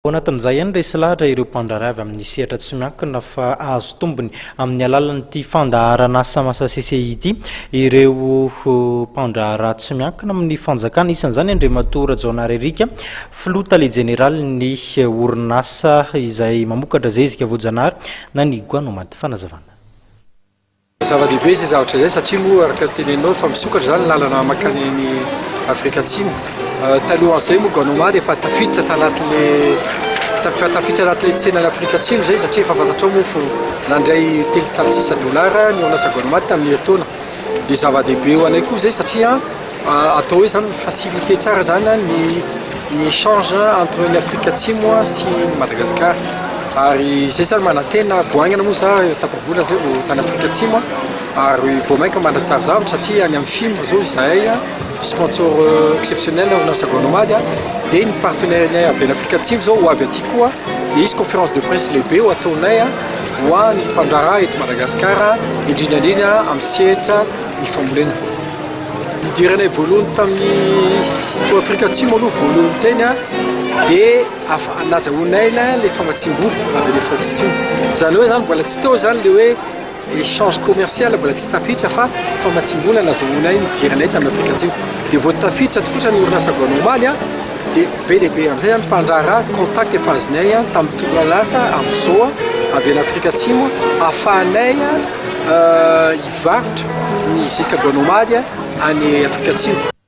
Ao anatin'izay ihany, resy lahatra ireo mpandraharaha avy amin'ny sehatra tsy miankina fa azo tombony amin'ny alalan'ity fandaharanasa Masasese ity ireo mpandraharaha tsy miankina amin'ny fanjakana. Isan'izany Andriamatoa Rajaonary Eric, filoha tale jeneralin'ny orinasa izay mamokatra zezika voajanahary na ny Guanomad. Fanazavana. Zava-dehibe izay zavatra izay satria moa araka ny teneninao efa misokatra izany ny lalana mankany any Afrika Atsimo. Talohan'izay moa Guanomad efa tafiditra tanatin'ilay efa tafiditra anatin'ilay tsenan'i Afrika Atsimo izay satria efa fantatrao moa fa nandray 3 tapitrisa dolara ny orinasa Guanomad tamin'ny herintaona. Dia zava-dehibe ho anay koa izay satria atao hoe izany mi-faciliter tsara izany ny ny échange entre ny Afrika Atsimo sy ny Madagascar. Ary izay izany manantena vao haingana moa za tapa-bolana zay vao tany Afrika Atsimo ary vao mainka mandratsara zavatra satria any amin'ny FIM zao izahay sponsor exceptionnel orinasa Guanomad dia ny partenaire-nay avy any Afrika Atsimo zao ho avy aty koa dia hisy conférence de presse lehibe ho ataonay ho an'ny mpandraharaha eto Madagasikara indrindra indrindra amin'ny sehatra ny fambolena. Nidiranay voalohany tamin'ny tao Afrika Atsimo aloha voalohany teny dia nazahoanay ilay famatsiam-bola avy any Afrika Atsimo. Izany hoe zany mbola tsy teo zany le hoe échange commercial mbola tsy tafiditra fa famatsiam-bola nazahoanay nidiranay tamin'ny Afrika Atsimo. Dia vao tafiditra tokotra ny orinasa Guanomad dia be dia be amin'izay zany mpandraharaha contact efa azonay tamin'ny taona lasa amin'izao avy any Afrika Atsimo ahafahanay hivarotra ny zezika Guanomad any Afrika Atsimo.